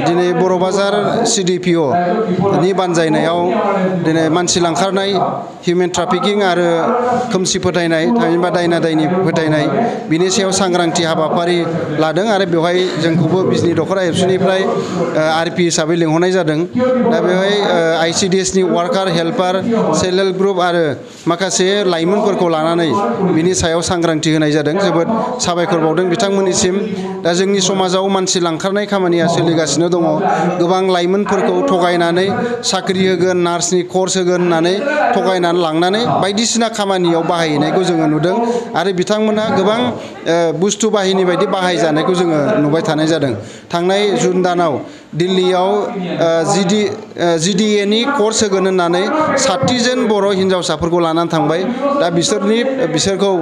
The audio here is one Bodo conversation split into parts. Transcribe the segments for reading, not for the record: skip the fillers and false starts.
दिनै बर' बाजार CDPO नि बानजायनायाव दिनै मानसि लांखारनाय हिउमेन ट्राफिकिं आरो खोमसि फोथायनाय थामहिनबा दायना दायनि फोथायनाय बिनि सायाव सांग्रांथि हाबाफारि लादों आरो बेवहाय जोंखौबो बिजनि दख'रा एबसुनिफ्राय RP हिसाबै लिंहरनाय जादों। दा बेवहाय ICDS नि वार्कार हेल्पार सेल्फ हेल्प ग्रुप आरो माखासे लाइमोनफोरखौ लानानै बिनि सायाव सांग्रांथि होनाय जादों। जोबोद साबायखर बावदों बिथांमोननिसिम। दा जोंनि समाजाव मानसि लांखारनाय खामानिया सोलिगासिनो दङ। गोबां लाइमोनफोरखौ थगायनानै साख्रि होगोन नार्सनि कर्स होगोन होननानै थगायनानै लांनानै बायदिसिना खामानियाव बाहायनायखौ जोङो नुदों आरो बिथांमोना गोबां बुस्थु बाहिनी बायदि बाहायजानायखौ जोङो नुबाय थानाय जादों। थांनाय जुन दानाव दिल्लीयाव GDA नि कर्स होगोन होननानै 60 जन बर' हिनजावसाफोरखौ लानानै थांबाय। दा बिसोरखौ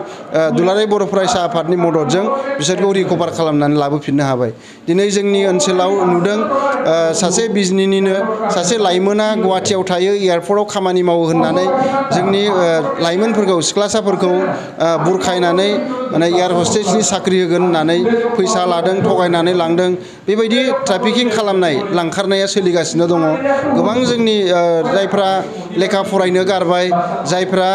दुलाराय बर' फरायसा आफादनि मददजों बिसोरखौ रिकभार खालामनानै लाबोफिननो हाबाय। दिनै जोंनि ओनसोलाव नुदों सासे बिजनीनिनो सासे लाइमोना गुवाहाटियाव थायो एयारपर्टआव खामानि मावो होननानै जोंनि लाइमोनफोरखौ सिख्लासाफोरखौ बुरखायनानै माने एयार हस्टेसनि साख्रि होगोन होननानै फैसा लादों थगायनानै लांदों। बेबायदि ट्राफिकिं खालामनाय लांखारनाया सोलिगासिनो दङ। गोबां जोंनि जायफ्रा लेखा फरायनो गारबाय जायफ्रा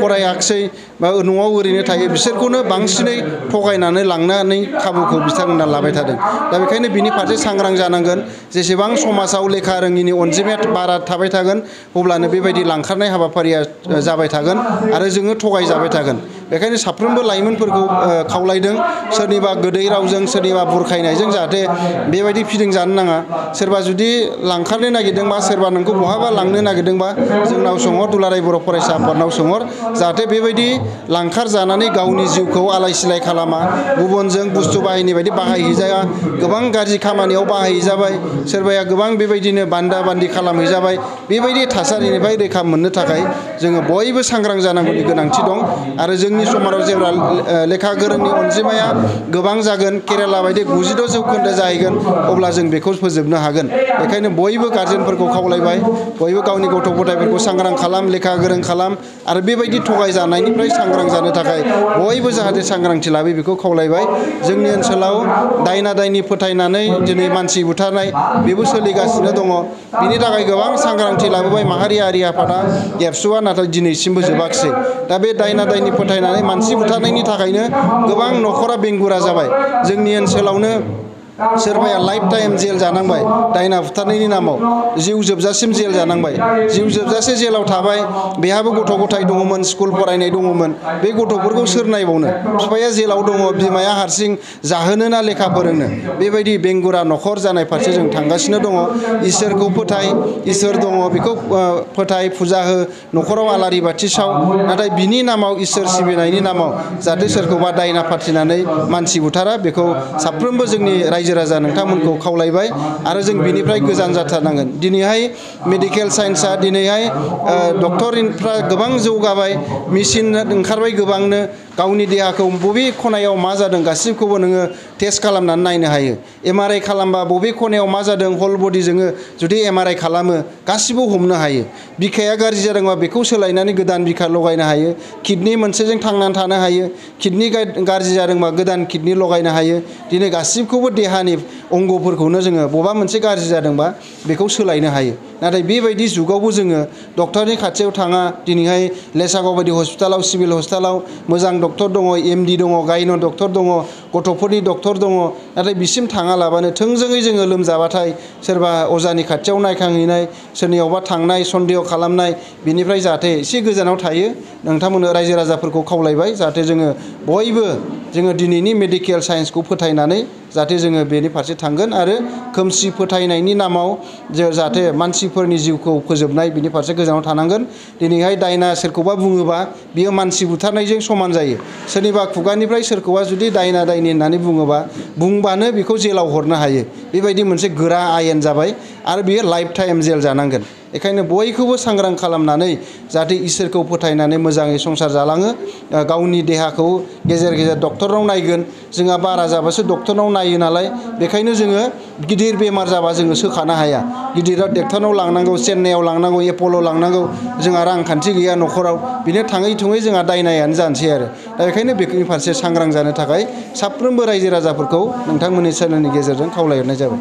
फरायाखिसै बा न'आव ओरैनो थायो बिसोरखौनो बांसिनै थगायनानै लांनानै खाबुखौ बिथांमोना लाबाय थादों। दा बेखायनो बिनि फारसे सांग्रां जानांगोन। जेसेबां समाजाव लेखा रोङिनि अनजिमाया बारा थाबाय थागोन अब्लानो बेबायदि लांखारनाय हाबाफारिया जाबाय थागोन आरो जोङो थगायजाबाय थागोन। बेखायनो साफ्रोमबो लाइमोनफोरखौ खावलायदों सोरनिबा गोदै रावजों सोरनिबा बुरखायनायजों जाहाथे बेबायदि फिदिंजानो नाङा। सोरबा जुदि लांखारनो नागिरदोंबा सोरबा नोंखौ बहाबा लांनो नागिरदोंबा जोंनाव सोंहर दुलाराय बर' फरायसा आफादनाव सोंहर जाहाथे बेबायदि लांखार जानानै गावनि जिउखौ आलाय सिलाय खालामा गुबुनजों बुस्थु बाहायनि बायदि बाहायहैजाया। गोबां गाज्रि खामानियाव बाहायहैजाबाय सोरबाया गोबां बेबायदिनो बान्दा बान्दि खालामहैजाबाय। बेबायदि थासारिनिफ्राय रैखा मोननो थाखाय जोङो बयबो सांग्रां जानांगौनि गोनांथि दं आरो जोंनि समाजाव जेब्ला लेखा गोरोंनि अनजिमाया गोबां जागोन केरेला बायदि 96% जाहैगोन अब्ला जों बेखौ फोजोबनो हागोन। बेखायनो बयबो गारजेनफोरखौ खावलायबाय बयबो गावनि गथ' गथायफोरखौ सांग्रां खालाम लेखा गोरों खालाम आरो बेबायदि थगायजानायनिफ्राय सांग्रां जानो थाखाय बयबो जाहाथे सांग्रांथि लाबोयो बेखौ खावलायबाय। जोंनि ओनसोलाव दायना दायनि फोथायनानै दिनै मानसि बुथारनाय बेबो सोलिगासिनो दङ। बिनि थाखाय गोबां सांग्रांथि लाबोबाय माहारियारि आफादा एबसुआ नाथाय दिनैसिमबो जोबाखिसै। दा बे दायना दायनि फोथायनानै मानसि बुथारनायनि थाखायनो गोबां न'खरा बेंगुरा जाबाय। जोंनि ओनसोलावनो सोरबाया लाइफ टाइम जेल जानांबाय दायना बुथारनायनि नामाव जिउ जोबजासिम जेल जानांबाय। जिउ जोबजासे जेलाव थाबाय बेहाबो गथ' गथाय दङमोन स्कुल फरायनाय दङमोन। बे गथ'फोरखौ सोर नायबावनो बिफाया जेलाव दङ बिमाया हारसिं जाहोनो ना लेखा फोरोंनो बेबायदि बेंगुरा न'खर जानाय फारसे जों थांगासिनो दङ। इसोरखौ फोथाय इसोर दङ बेखौ फोथाय फुजा हो न'खराव आलारि बाथि साव नाथाय बिनि नामाव इसोर सिबिनायनि नामाव जाहाथे सोरखौबा दायना फाथिनानै मानसि बुथारा बेखौ साफ्रोमबो जोंनि रायजो राजा नोंथांमोनखौ खावलायबाय आरो जों बिनिफ्राय गोजान जाथारनांगोन। दिनैहाय मेडिकेल साइन्सआ दिनैहाय डक्टरफ्रा गोबां जौगाबाय मेसिन ओंखारबाय गोबांनो गावनि देहाखौ बबे खनायाव मा जादों गासिबखौबो नोङो टेस्ट खालामनानै नायनो हायो। MRI खालामबा बबे खनायाव मा जादों हल बडि जोङो जुदि MRI खालामो गासिबो हमनो हायो। बिखाया गाज्रि जादोंबा बेखौ सोलायनानै गोदान बिखा लगायनो हायो। किडनि मोनसेजों थांनानै थानो हायो। किडनि गाज्रि जादोंबा गोदान किडनि लगायनो हायो। दिनै गासिबखौबो देहानि अंगफोरखौनो जोङो बबेबा मोनसे गाज्रि जादोंबा बेखौ सोलायनो हायो। नाथाय बेबायदि जुगावबो जोङो डक्टरनि खाथियाव थाङा। दिनैहाय लेसागाव बायदि हस्पिटालाव सिभिल हस्पिटालाव मोजां डक्टर दङ MD दङ गायन' डक्टर दङ गथ'फोरनि डक्टर दङ नाथाय बिसिम थाङालाबानो थोंजोङै जोङो लोमजाबाथाय सोरबा अजानि खाथियाव नायखांहैनाय सोरनियावबा थांनाय सन्देह खालामनाय बिनिफ्राय जाहाथे एसे गोजानाव थायो नोंथांमोननो रायजो राजाफोरखौ खावलायबाय जाहाथे जोङो बयबो जोङो दिनैनि मेडिकेल साइन्सखौ फोथायनानै जाहाथे जोङो बेनि फारसे थांगोन आरो खोमसि फोथायनायनि नामाव जाहाथे मानसिफोरनि जिउखौ फोजोबनाय बिनि फारसे गोजानाव थानांगोन। दिनैहाय दायना सोरखौबा बुङोबा बियो मानसि बुथारनायजों समान जायो। सोरनिबा खुगानिफ्राय सोरखौबा जुदि दायना दायनि होननानै बुंबानो बेखौ जेलाव हरनो हायो। बेबायदि मोनसे गोरा आयेन जाबाय आरो बियो लाइफ टाइम जेल जानांगोन। बेखायनो बयखौबो सांग्रां खालामनानै जाहाथे इसोरखौ फोथायनानै मोजाङै संसार जालाङो। गावनि देहाखौ गेजेर गेजेर डक्टरनाव नायगोन जोंहा बारा जाबासो डक्टरनाव नायो नालाय बेखायनो जोङो गिदिर बेमार जाबा जोङो सोखानो हाया। गिदिराव डक्टरनाव लांनांगौ चेन्नाइयाव लांनांगौ एप'ल' लांनांगौ जोंहा रांखान्थि गैया न'खराव बिनो थाङै थुङै जोंहा दायनायानो जानोसै आरो दा बेखायनो बेनि फारसे सांग्रां जानो थाखाय साफ्रोमबो रायजो राजाफोरखौ नोंथांमोननि चेनेलनि गेजेरजों खावलायहरनाय जाबाय।